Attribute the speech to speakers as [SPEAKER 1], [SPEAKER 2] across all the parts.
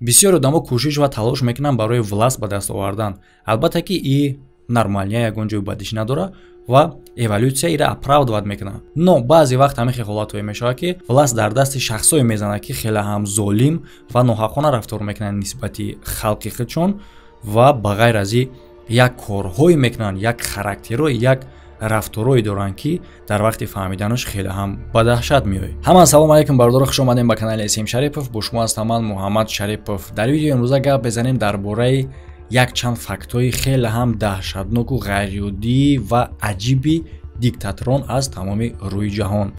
[SPEAKER 1] Бисёр одамо кӯшиш ва талош мекунанд барои власть ба даст овардан. Албатта, ки и нормальный, ягон ҷои бадиш надорад ва эволюсия ира оправдывать мекунад. Но баъзе вақт ҳамин хел ҳолатҳое мешавад, ки власть дар дасти шахсое мезанад, ки хеле ҳам золим ва ноҳаққона рафтор мекунанд нисбати халқи худшон ва ба ғайр аз и як корҳое мекунанд, як характерҳое, як рафторое доранд, ки дар вақти фаҳмиданаш хеле ҳам ба даҳшат меояд. Ҳама ассалому алайкум, бародаро, хуш омадем ба канали СМ Шарипов. Бо шумо ҳастам ман, Муҳаммад Шарипов. Дар видеои имрӯза гап мезанем дар бораи якчанд фактҳои хеле ҳам даҳшатноку ғайриоддӣ ва аҷиби диктаторон аз тамоми рӯи ҷаҳон.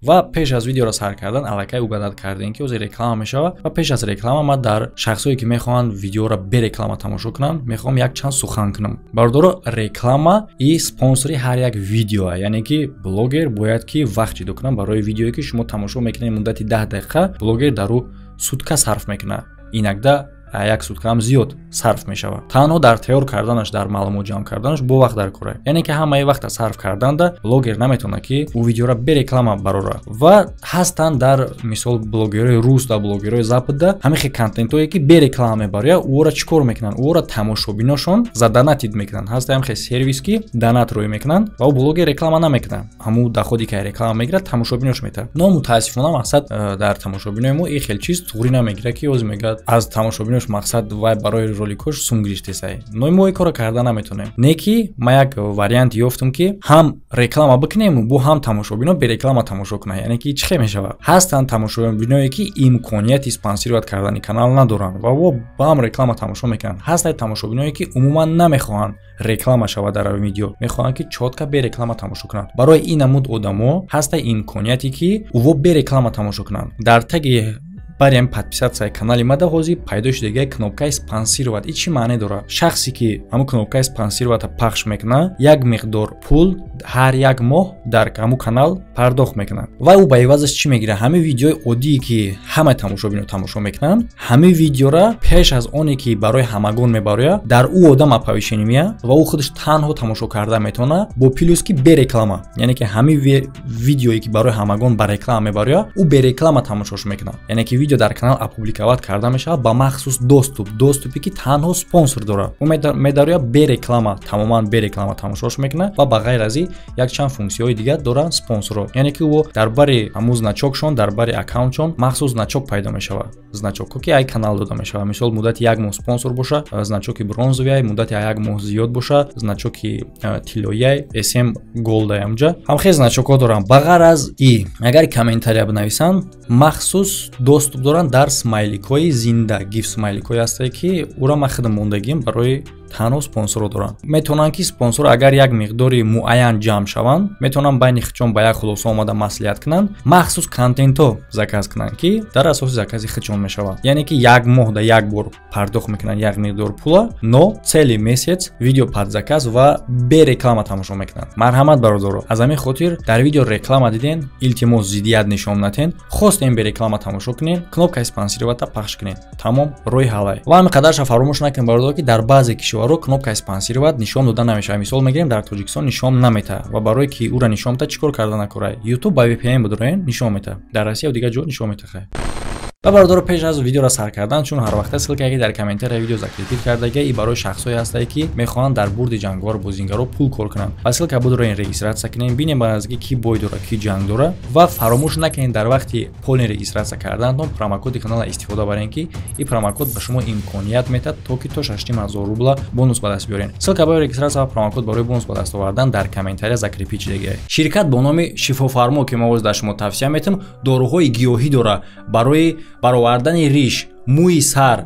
[SPEAKER 1] Ва пеш аз видеоро сар кардан, аллакай угадать кардем, ки ҳозир реклама мешавад. Ва пеш аз реклама ман дар шахсое, ки мехоҳанд видеоро бе реклама тамошо кунанд, мехоҳам якчанд сухан кунам. Бародаро, реклама и спонсори ҳар як видеоа, яъне ки блогер бояд ки вақт ҷудо кунад барои видеое, ки шумо тамошо мекунед муддати 10 дақиқа. Блогер дар ӯ сутка сарф мекунад, инакда як сутка ҳам зиёд сарф мешавад. Танҳо дар тайёр карданаш, дар маълумот ҷамъ карданаш бо вақт дар кора. Яъне ки ҳамаи вақта сарф карданда блогер наметавонад, ки ӯ видеора бе реклама барора. Ва ҳастанд дар мисол блогерҳои рус ва блогерҳои западда ҳамин хел контентҳое, ки бе реклама мебарояд. Ӯро чӣ кор мекунанд? Ӯро тамошобиношон задонатить мекунанд. Ҳаста ҳам хел сервис, ки донат рӯй мекунанд ва ӯ блогер реклама намекунад. Ҳамун доходе, ки реклама мегирад, тамошобинош метавад. Но мутаассифона, мақсад, дар тамошобинои мо ин хел чиз туғрӣ намегирад, ки ҳозир мегӯяд аз тамошобинош, мақсад, вай барои роликош сум гирифтесай. Но мо ин корро карда наметавонем. Не ки ма як вариант ёфтам, ки ҳам реклама бикунем, бо ҳам тамошобино бе реклама тамошо кунад. Яъне ки чӣ хел мешавад? Ҳастанд тамошобиное, ки имконияти спонсировать кардани канал надоранд ва во ба ҳам реклама тамошо мекунанд. Ҳастанд тамошобиное, ки умуман намехоҳанд реклама шавад дар видео, мехоҳанд, ки чётко бе реклама тамошо кунанд. Барои ин намуд одамо ҳаста имконияте, ки ӯво бе реклама тамошо кунанд. Дар таги барем подписаться канали мада ҳозир пайдо шудагия кнопкаи спонсировать. И чӣ маъне дорад? Шахсе, ки ҳамун кнопкаи спонсировать пахш мекунад, як миқдор пул ҳар як моҳ дар ҳамун канал пардохт мекунад. Ва ӯ ба ивазаш чӣ мегирад? Ҳамин видеои оддие, ки ҳамаи тамошобино тамошо мекунанд, ҳамин видеора пеш аз оне ки барои ҳамагон мебарояд, дар ӯ одам оповещение меяд ва ӯ худаш танҳо тамошо карда метавонад, бо плюс ки бе реклама. Яъне ки ҳамин видеое, ки барои ҳамагон ба реклама мебарояд, ӯ бе реклама тамошош мекунад. Яъне ки видео дар канал опубликовать карда мешавад ба махсус доступ, доступе ки танҳо спонсор дорад. Ӯ медарояд, бе реклама, тамоман бе реклама тамошош мекунад. Ва ба ғайр аз ин якчанд функсияҳои дигар доранд спонсорро. Яъне ки ӯ дар бари ҳамун значокшон, дар бари аккаунтшон махсус значок пайдо мешавад, значокҳо, ки ай канал дода мешавад. Мисол, муддати як моҳ спонсор боша, значоки бронзовиай, муддати як моҳ зиёд боша, значоки тиллоиай, СМ голдай. Амҷа ҳам хел значокҳо доранд. Ба ғайр аз и, агар комментария бинависанд, махсус доступ доранд дар смайликҳои зинда, гиф смайликҳое ҳастае, ки ӯро ман худам мондагим барои танҳо спонсорро доранд. Метавонанд, ки спонсор агар як миқдори муайян ҷамъ шаванд, метавонанд байни худшон ба як хулоса омада маслиҳат кунанд, махсус контентҳо заказ кунанд, ки дар асоси закази худшон мешавад. Яъне ки як моҳ да як бор пардохт мекунанд як миқдор пула, но целый месяц видео под заказ ва бе реклама тамошо мекунанд. Марҳамат, бародаро, аз ҳамин хотир дар видео реклама диден, илтимос, зиддият нишон натен. Хостем бе реклама тамошо кунем, кнопкаи спонсировать пахш кунем, тамом, роҳи ҳаллай. Ва ҳамин қадарша фаромӯш накунем, бародаро, ки дар баъзе кишварҳо кнопкаи спонсировать нишон дода намешавад. Мисол мегирем, дар Тоҷикистон нишон наметаҳад. Ва барое ки ӯра нишон метаҳад, чӣ кор карда накорай? Ютуб ба VPN бидороен, нишон метаҳад. Дар Россия дигар ҷо нишон метаҳад. Ва бародаро, пеш аз видеоро сар кардан, чун ҳар вақта ссылкае, ки дар комментария видео закрепить кардага, и барои шахсҳое ҳастае, ки мехоҳанд дар бурди ҷанговар бозингаро пул кор кунанд, ба ссылка будороен, регистрация кунем, бинем ба наздикӣ ки бой дора, ки ҷанг дора. Ва фаромӯш накунед, дар вақти полный регистрация карданатон промокоди канала истифода барен, ки ин промокод ба шумо имконият метаҳад, то ки то 6500 рубла бонус ба даст биёрен. Ссылка барои регистрация ва промокод барои бонус ба даст овардан дар комментария закрепить шудагиа. Ширкат бо номи Шифофармо, ки мо оз дар шумо тавсия метиҳам, доруҳои гиёҳӣ дора барои баровардани риш, мӯи сар,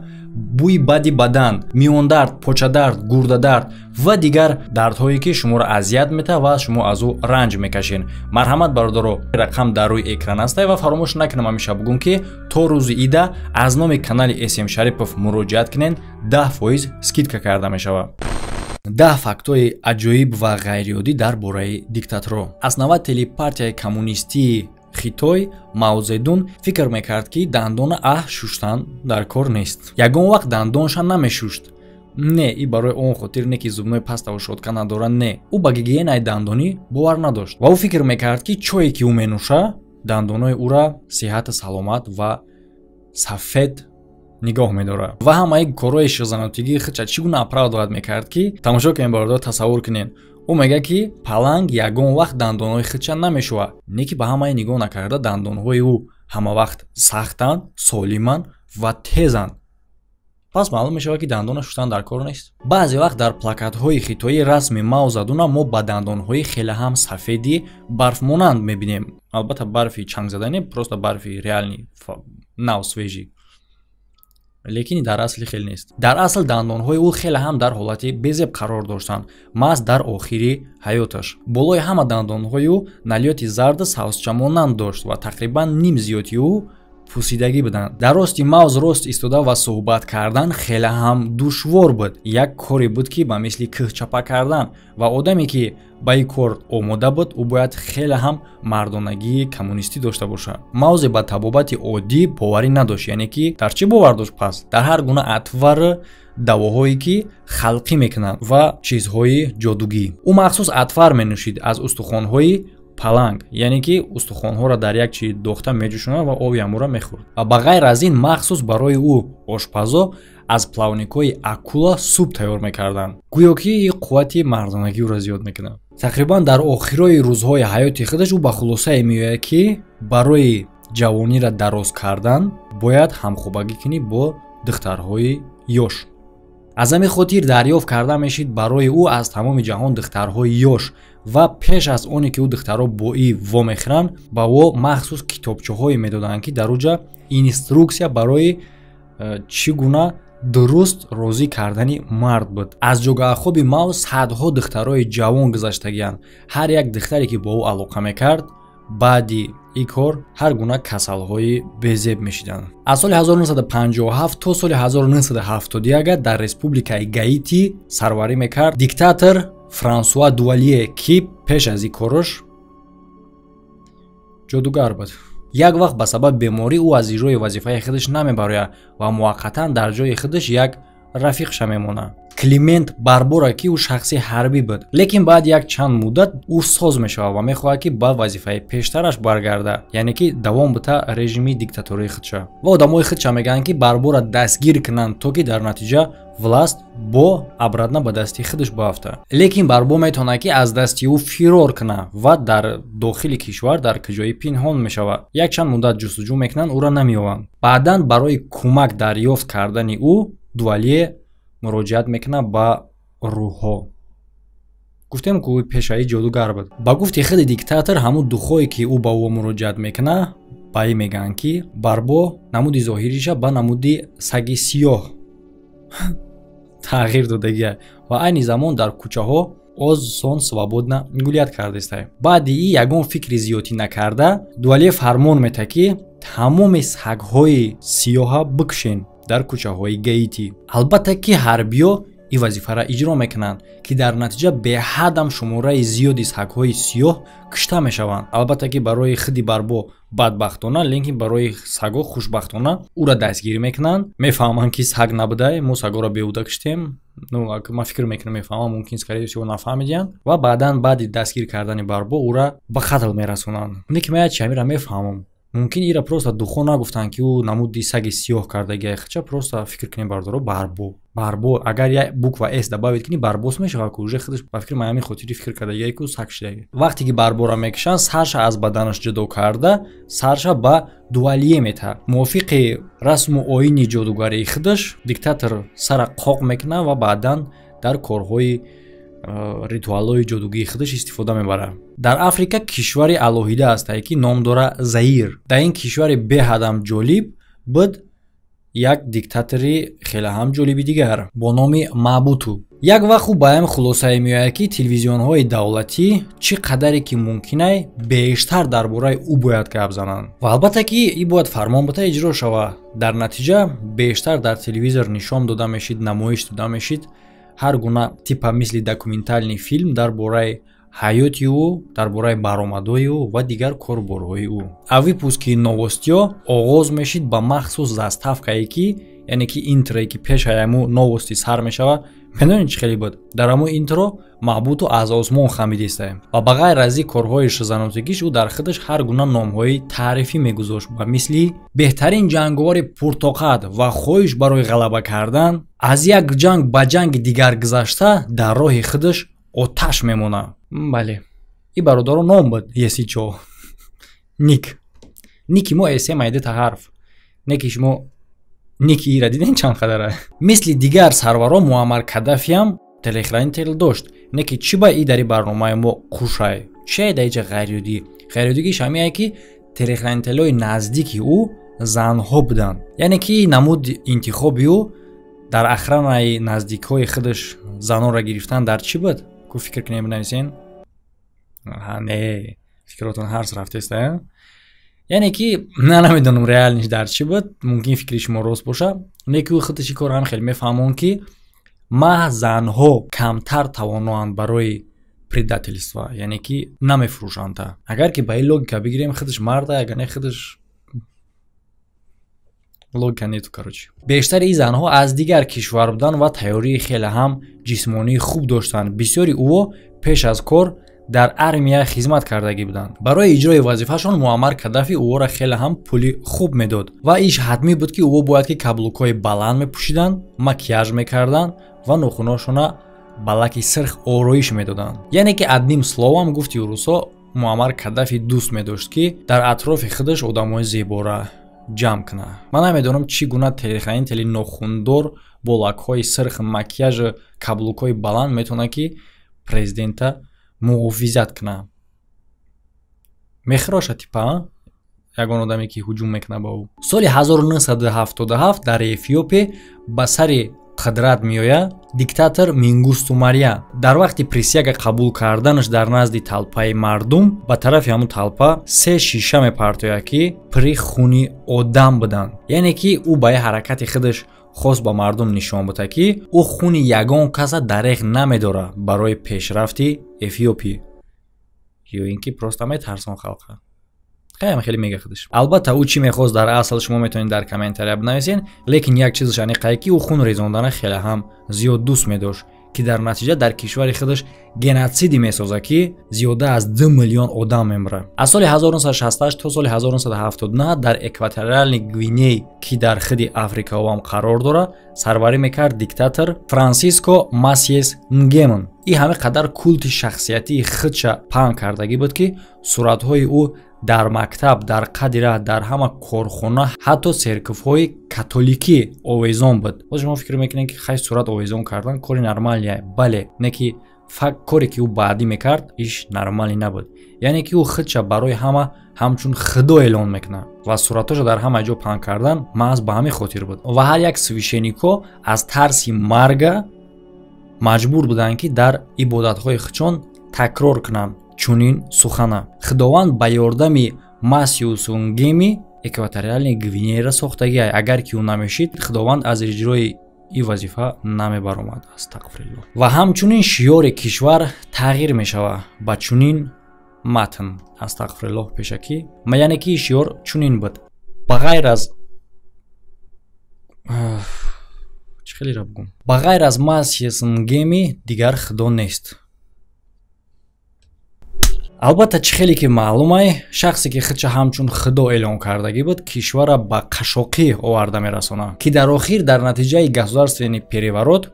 [SPEAKER 1] бӯи бади бадан, миёндард, почадард, гурдадард ва дигар дардҳое, ки шуморо азият метаҳад ва шумо аз ӯ ранҷ мекашед. Марҳамат, бародаро, рақам дар рӯи экран астае. Ва фаромӯш накунам, ҳамеша бугум, ки то рӯзи ида аз номи канали СМ Шарипов муроҷиат кунед, 10% скидка карда мешавад. 10 фактҳои аҷоиб ва ғайриоддӣ дар бораи диктаторо. Основатели партияи коммунистии Хитой Мао Зедун фикр мекард, ки дандона аҳ шуштан дар кор нест. Ягон вақт дандонша намешушт. Не, и барои он хотир не, ки зубной паставу щётка надорад. Не, ӯ ба гигиенаи дандонӣ бовар надошт ва ӯ фикр мекард, ки чое, ки ӯ менӯша, дандонои ӯра сиҳату саломат ва сафед. Нигоҳ медорад ва ҳамаи корҳои шизанотигии худша чӣ гуна оправдывать мекард, ки тамошо кунем, бародар, тасаввур кунед, ӯ мегӯяд, ки паланг ягон вақт дандонҳои худша намешӯвад, не ки ба ҳамаи нигоҳ накарда, дандонҳои ӯ ҳамавақт сахтанд, солиманд ва тезанд. Пас маълум мешавад, ки дандона шустан дар кор нест. Баъзе вақт дар плакатҳои хитоӣ расми Мао Задуна мо ба дандонҳои хеле ҳам сафеди барфмонанд мебинем. Албатта, барфи чангзада не, просто барфи реальный, нав, свежий, лекин дар асли хел нест. Дар асл дандонҳои ӯ хеле ҳам дар ҳолати безеб қарор доштанд, маҳз дар охири ҳаёташ. Болои ҳама дандонҳои ӯ налёти зарду савзчамонанд дошт ва тақрибан ним зиёди ӯ пусидагӣ буданд. Дар рости Мао рост истода ва суҳбат кардан хеле ҳам душвор буд. Як коре буд, ки ба мисли кӯҳ чапа кардан, ва одаме, ки ба ин кор омода буд, ӯ бояд хеле ҳам мардонагии коммунистӣ дошта бошад. Маозе ба табобати оддӣ боварӣ надошт. Яъне ки дар чӣ бовар дошт? Пас дар ҳар гуна атвар, давоҳое, ки халқӣ мекунанд, ва чизҳои ҷодугӣ. Ӯ махсус атвар менӯшид аз устухонҳои паланг, яъне ки устухонҳоро дар як чи дохта меҷӯшонад ва оби амура мехӯрд. Ва ба ғайр аз ин, махсус барои ӯ ошпазо аз плавникҳои акула суп тайёр мекарданд, гӯё ки қуввати мардонагӣ ӯро зиёд мекунад. Тақрибан дар охирои рӯзҳои ҳаёти худаш ӯ ба хулосае меояд, ки барои ҷавониро дароз кардан бояд ҳамхобагӣ кунӣ бо духтарҳои ёш. Аз ҳамин хотир дарёфт карда мешид барои ӯ аз тамоми ҷаҳон духтарҳои ёш, ва пеш аз оне ки ӯ духтарҳо бо и вомехӯранд, ба ӯ махсус китобчаҳое медоданд, ки дар уҷа инструксия барои чӣ гуна дуруст розӣ кардани мард буд. Аз ҷогаҳхоби Мао садҳо духтарҳои ҷавон гузаштагианд. Ҳар як духтаре, ки бо ӯ алоқа мекард, баъди ин кор ҳар гуна касалҳои безеб мешиданд. Аз соли 1957 то соли 1971 дар Республикаи Гаити сарварӣ мекард диктатор Франсуа Дувалие, ки пеш аз ин кораш ҷодугар буд. Як вақт ба сабаби беморӣ ӯ аз иҷрои вазифаи худаш намебарояд ва муваққатан дар ҷои худаш як рафиқша мемонад, Климент Барбора, ки ӯ шахси ҳарбӣ буд. Лекин баъд як чанд муддат ӯ соз мешавад ва мехоҳад, ки ба вазифаи пештараш баргарда, яъне ки давом бита режими диктатории худша. Ва одамои худша мегӯянд, ки Барбора дастгир кунанд, то ки дар натиҷа власть бо обратно ба дасти худаш баафта. Лекин Барбо метавонад, ки аз дасти ӯ фирор кунад ва дар дохили кишвар дар куҷои пинҳон мешавад. Якчанд муддат ҷустуҷӯ мекунанд, ӯро намеёбанд. Баъдан барои кӯмак дарёфт кардани ӯ Дувалие муроҷиат мекунад ба рӯҳҳо. Гуфтем, ки ӯ пешаи ҷодугар буд. Ба гуфти худи диктатор, ҳамун духое, ки ӯ ба ӯ муроҷиат мекунад, ба ин мегӯянд, ки Барбо намуди зоҳириша ба намуди саги сиёҳ тағйир додагия ва айни замон дар кӯчаҳо осон, свободно гулять кардестай. Баъди ин ягон фикри зиёдтӣ накарда, Дувалие фармон метаҳад, ки тамоми сагҳои сиёҳа бикушен дар кӯчаҳои Гаити. Албатта, ки ҳарбиё ин вазифаро иҷро мекунанд, ки дар натиҷа беҳадам шумораи зиёди сагҳои сиёҳ кушта мешаванд. Албатта, ки барои худи Барбо бадбахтона, лекин барои сагҳо хушбахтона ӯро дастгирӣ мекунанд. Мефаҳманд, ки саг набудай, мо сагҳоро беҳуда куштем. Ну, ман фикр мекунам, мефаҳмам, мумкин, скорее всего, нафаҳмидиянд. Ва баъдан, баъди дастгир кардани Барбо, ӯра ба қатл мерасонанд. Лекин ман як чи ҳамира мефаҳмам: мумкин ира просто духо нагуфтанд, ки ӯ намуди саги сиёҳ кардагия. Хача просто фикр кунем, бардоро, Барбо, Барбо, агар як буква с добавить кунӣ, Барбос мешавад ку. Уже худаш, ба фикри ман, ҳамин хотири фикр кардагия, ки ӯ саг шидаги. Вақте ки Барбора мекушанд, сарша аз баданаш ҷудо карда, сарша ба Дувалие метаҳад. Мувофиқи расму оини ҷодугарии худаш, диктатор сара қоқ мекунад ва баъдан дар корҳои ритуалҳои ҷодугии худаш истифода мебарад. Дар Африка кишвари алоҳида ҳастае, ки ном дора Заир. Дар ин кишвари беҳадам ҷолиб буд як диктатори хеле ҳам ҷолиби дигар бо номи Мабуту. Як вақт ӯ ба ҳам хулосае меояд, ки телевизионҳои давлатӣ чӣ қадаре ки мумкинай бештар дар бораи ӯ бояд гап зананд. Ва албатта, ки ин бояд фармон бита, иҷро шавад. Дар натиҷа бештар дар телевизор нишон дода мешид, намоиш дода мешид ҳар гуна типа мисли документальный фильм дар бораи ҳаёти ӯ, дар бораи баромадҳои ӯ ва дигар корборҳои ӯ. А выпуски новостиҳо оғоз мешид ба махсус заставкае, ки яъне ки интрое, ки пешаи ҳамун новости сар мешавад. Медонед, чӣ хеле буд? Дар ҳамун интро маҳбуту аз осмон хамидистаем. Ва ба ғайр аз ин корҳои шизанотигиш, ӯ дар худаш ҳар гуна номҳои таърифӣ мегузошт, ба мисли беҳтарин ҷанговари пуртоқат ва хоҳиш барои ғалаба кардан, аз як ҷанг ба ҷанги дигар гузашта, дар роҳи худаш оташ мемонад. Бале, и бародаро ном буд, если чо. Ник. Ники мо эсем айдита ҳарф. Не ки шумо ники ира диден чанд қадара. Мисли дигар сарваро, Муаммар Каддафиам телохранитель дошт. Не ки чӣ ба и дари барномаи мо қушай? Чие дар иҷа ғайриоддӣ? Ғайриоддигиш ҳамие, ки телохранителҳои наздики ӯ занҳо буданд. Яъне ки намуд интихоби ӯ дар охранаи наздикҳои худаш занонро гирифтан дар чӣ буд? Ку фикр кунем, бинависен. Не, фикротон ҳарс рафтеста. Яъне ки на, намедонам, реальниш дар чӣ буд, мумкин фикри шумо рост боша. Не ки ӯ худаш кор ҳам хеле мефаҳмон, ки маҳз занҳо камтар тавоноанд барои предательство, яъне ки намефурӯшанд. Агар ки ба ин логика бигирем, худаш марда, агар не, худаш логика нету. Короче, бештари ин занҳо аз дигар кишвар буданд ва тайёрии хеле ҳам ҷисмонии хуб доштанд. Бисёри ӯо пеш аз кор дар армия хизмат кардагӣ буданд. Барои иҷрои вазифаашон Муаммар Каддафи ӯро хеле ҳам пули хуб медод ва иш ҳатмӣ буд, ки ӯ бояд ки каблукҳои баланд мепӯшиданд, макияж мекарданд ва нохуношона ба лаки сирх ороиш медоданд. Яъне ки, одним словом, гуфти урусо, Муаммар Каддафи дӯст медошт, ки дар атрофи худаш одамои зебора ҷамъ кунад. Ман намедонам, чӣ гуна телохранители нохундор бо лакҳои сирх, макияжу каблукҳои баланд метавонад, ки президента муҳофизат кунад. Мехӯроша типа ягон одаме, ки ҳуҷум мекунад ба ӯ. Соли 1977 дар Эфиопия ба сари қудрат меояд диктатор Мингусту Мария. Дар вақти присяга қабул карданаш дар назди талпаи мардум ба тарафи ҳамун талпа се шиша мепартояд, ки пури хуни одам буданд. Яъне ки ӯ ба як ҳаракати худаш хост ба мардум нишон бута, ки ӯ хуни ягон каса дареғ намедорад барои пешрафти Эфиопӣ, ё ин ки просто метарсон халқа. Хеле хеле мега худаш. Албатта, ӯ чӣ мехост дар асл, шумо метавонед дар комментария бинависед, лекин як чизаш аниқае, ки ӯ хун резондана хеле ҳам зиёд дӯст медошт, ки дар натиҷа дар кишвари худаш геноциде месозад, ки зиёда аз 2 миллион одам мемирад. Аз соли 1968 то соли 1979 дар Экваториални Гвиней, ки дар худи Африкаам қарор дорад, сарварӣ мекард диктатор Франсиско Масиес Нгемон. И ҳама қадар культи шахсиятии худша паҳн кардагӣ буд, ки суратҳои ӯ дар мактаб, дар қади раҳ, дар ҳама корхона, ҳатто церковҳои католикӣ овезон буд. Боз шумо фикр мекунед, ки хай, сурат овезон кардан кори нормалие. Бале, не ки факт, коре ки ӯ баъдӣ мекард, иш нормалӣ набуд. Яъне ки ӯ худша барои ҳама ҳамчун худо эълон мекунад ва суратҳоша дар ҳама ҷо паҳн кардан маҳз ба ҳамин хотир буд. Ва ҳар як священникҳо аз тарси марга маҷбур буданд, ки дар ибодатҳои худшон такрор кунанд чунин сухана: «Худованд ба ёрдами Масиусу Нгеми Экваториални Гвинеяро сохтагиай. Агар ки ӯ намешид, Худованд аз иҷрои ин вазифа намебаромад». Астағфирулло. Ва ҳамчунин шиёри кишвар тағйир мешавад ба чунин матн. Астағфируллоҳ, пешакӣ. Яъне ки шиёр чунин буд: ба ғайр аз чӣ хелеро бигӯм, ба ғайр аз Масиес Нгеми дигар худо нест. Албатта, чӣ хеле ки маълумай, шахсе ки худша ҳамчун худо эълон кардагӣ буд, кишварра ба қашоқӣ оварда мерасонад, ки дар охир дар натиҷаи государственный переворот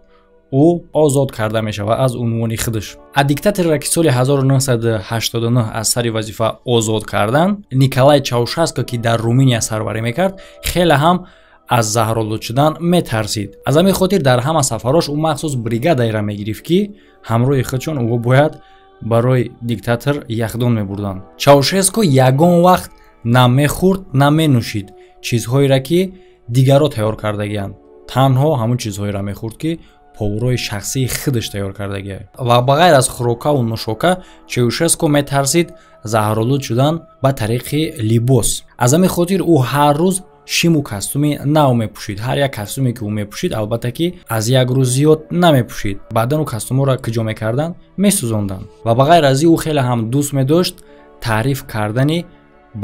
[SPEAKER 1] ӯ озод карда мешавад аз унвони худаш. А диктаторро, ки соли 1989 аз сари вазифа озод карданд, Николай Чаушеско, ки дар Руминия сарварӣ мекард, хеле ҳам аз заҳролуд шудан метарсид. Аз ҳамин хотир дар ҳама сафарош ӯ махсус бригадаеро мегирифт, ки ҳамроҳи худшон ӯ бояд барои диктатор яхдон мебурданд. Чаушеско ягон вақт на мехӯрд, на менӯшид чизҳоеро, ки дигарро тайёр кардагианд. Танҳо ҳамон чизҳоеро мехӯрд, ки поварҳои шахсии худаш тайёр кардагиа. Ва ба ғайр аз хӯрокаву нӯшока, Чаушеско метарсид заҳролуд шудан ба тариқи либос. Аз ҳамин хотир ӯ ҳар рӯз шиму костюми нав мепӯшид. Ҳар як костюме, ки ӯ мепӯшид, албатта ки аз як рӯз зиёд намепӯшид. Баъдан ӯ костюмҳоро куҷо мекарданд? Месӯзонданд. Ва ба ғайр аз ин, ӯ хеле ҳам дӯст медошт таъриф кардани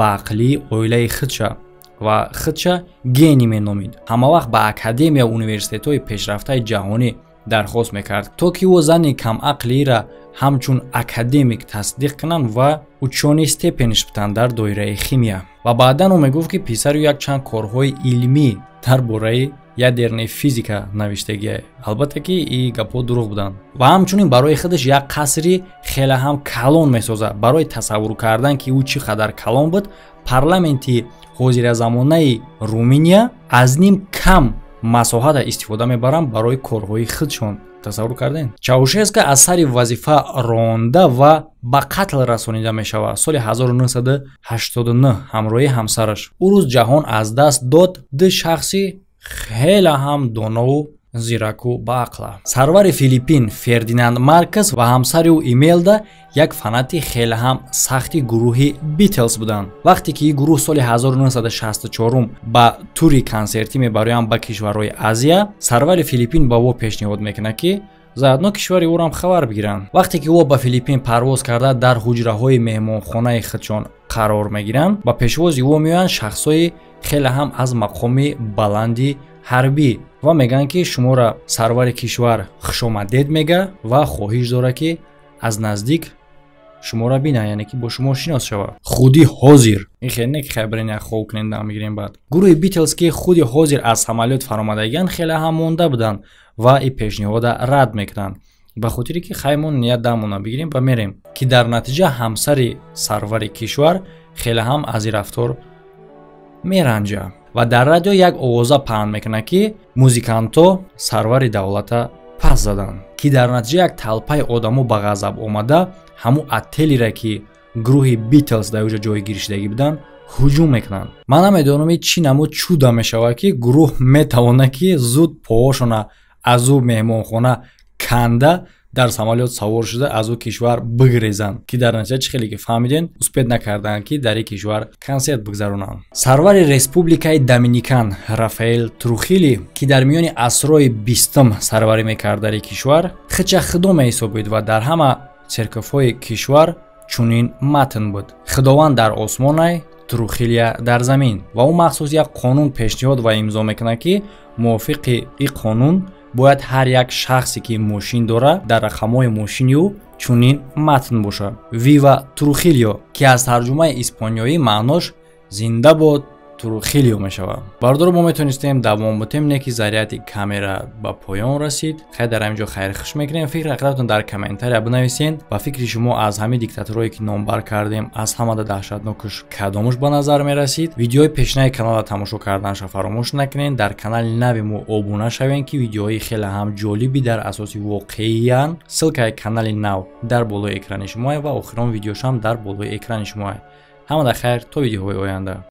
[SPEAKER 1] баақлии оилаи худша ва худша гений меномид. Ҳамавақт ба академия, университетҳои пешрафтаи ҷаҳонӣ дархост мекард, то ки ӯ зани камақлиира ҳамчун академик тасдиқ кунанд ва учёный степень ш битанд дар доираи химия. Ва баъдан ӯ мегуфт, ки писару якчанд корҳои илмӣ дар бораи ядерная физика навиштагия. Албатта ки ин гапҳо дурӯғ буданд. Ва ҳамчунин барои худаш як қасри хеле ҳам калон месозад. Барои тасаввур кардан, ки ӯ чӣ қадар калон буд, парламенти ҳозиразамонаи Руминия аз ним кам масоҳата истифода мебаранд барои корҳои худшон. Тасаввур кардем? Чаушеско аз сари вазифа ронда ва ба қатл расонида мешавад соли 1989 ҳамроҳи ҳамсараш. Ӯ рӯз ҷаҳон аз даст дод ду шахси хеле ҳам донову зираку баақла. Сарвари Филиппин Фердинанд Маркес ва ҳамсари ӯ Имелда як фанати хеле ҳам сахти гурӯҳи Битлз буданд. Вақте ки ин гурӯҳ соли 1964 ба тури консертӣ мебароянд ба кишварҳои Азия, сарвари Филиппин ба ӯ пешниҳод мекунад, ки заодно кишвари ӯрам хабар бигиранд. Вақте ки ӯ ба Филиппин парвоз карда, дар ҳуҷраҳои меҳмонхонаи худшон қарор мегиранд, ба пешвози ӯ меоянд шахсҳои хеле ҳам аз мақоми баланди ҳарбӣ ва мегӯянд, ки шуморо сарвари кишвар хушомадед мега ва хоҳиш дорад, ки аз наздик шуморо бина, яъне ки бо шумо шинос шавад худи ҳозир. Ин хеле не, ки хай бирен, як хоб кунем, дам бигирем баъд. Гурӯҳи Битлз, ки худи ҳозир аз самолёт фаромадагианд, хеле ҳам монда буданд ва ин пешниҳода рад мекунанд, ба хотире ки хай мо ният дамона бигирем ва мерем, ки дар натиҷа ҳамсари сарвари кишвар хеле ҳам аз ин рафтор меранҷа ва дар радио як овоза паҳн мекунад, ки музикантҳо сарвари давлата пас заданд, ки дар натиҷа як талпаи одамо ба ғазаб омада, ҳамун отелере, ки гурӯҳи Битлз дар оҷа ҷойгир шудагӣ буданд, ҳуҷум мекунанд. Ман намедонам, чӣ намуд чуда мешавад, ки гурӯҳ метавонад, ки зуд поҳошона аз ӯ меҳмонхона канда, дар самолёт савор шуда, аз ӯ кишвар бигрезанд, ки дар натиҷа, чӣ хеле ки фаҳмидем, успеть накарданд, ки дар ин кишвар консерт бигзаронанд. Сарвари Республикаи Доминикан Рафаэл Трухили, ки дар миёни асрҳои 20-ум сарварӣ мекард дар ин кишвар, худша худо меҳисобид ва дар ҳама церковь ҳои кишвар чунин матн буд: «Худованд дар осмонай, Трухилия дар замин». Ва ӯ махсус як қонун пешниҳод ва имзо мекунад, ки мувофиқи ин қонун бояд ҳар як шахсе, ки мошин дорад, дар рақамҳои мошини ӯ чунин матн бошад: «Вива Трухилио», ки аз тарҷумаи испониёӣ маънош «Зинда бод Трухилио» мешавад. Бародаро, мо метавонистем давом бутем, не ки заряди камера ба поён расид. Хай, дар ҳамин ҷо хайрхуш мекунем. Фикри ақиратон дар комментария бинависен. Ба фикри шумо, аз ҳамин диктаторое, ки номбар кардем, аз ҳамада даҳшатнокуш кадомуш ба назар мерасид? Видеои пешинаи каналро тамошо карданша фаромӯш накунед. Дар канали нави мо обуна шавем, ки видеоҳои хеле ҳам ҷолиби дар асоси воқеиян. Ссылка и канали нав дар болои экрани шумоа ва охирон видеошам дар болои экрани шумоа. Ҳамада хайр, то видеоҳои оянда.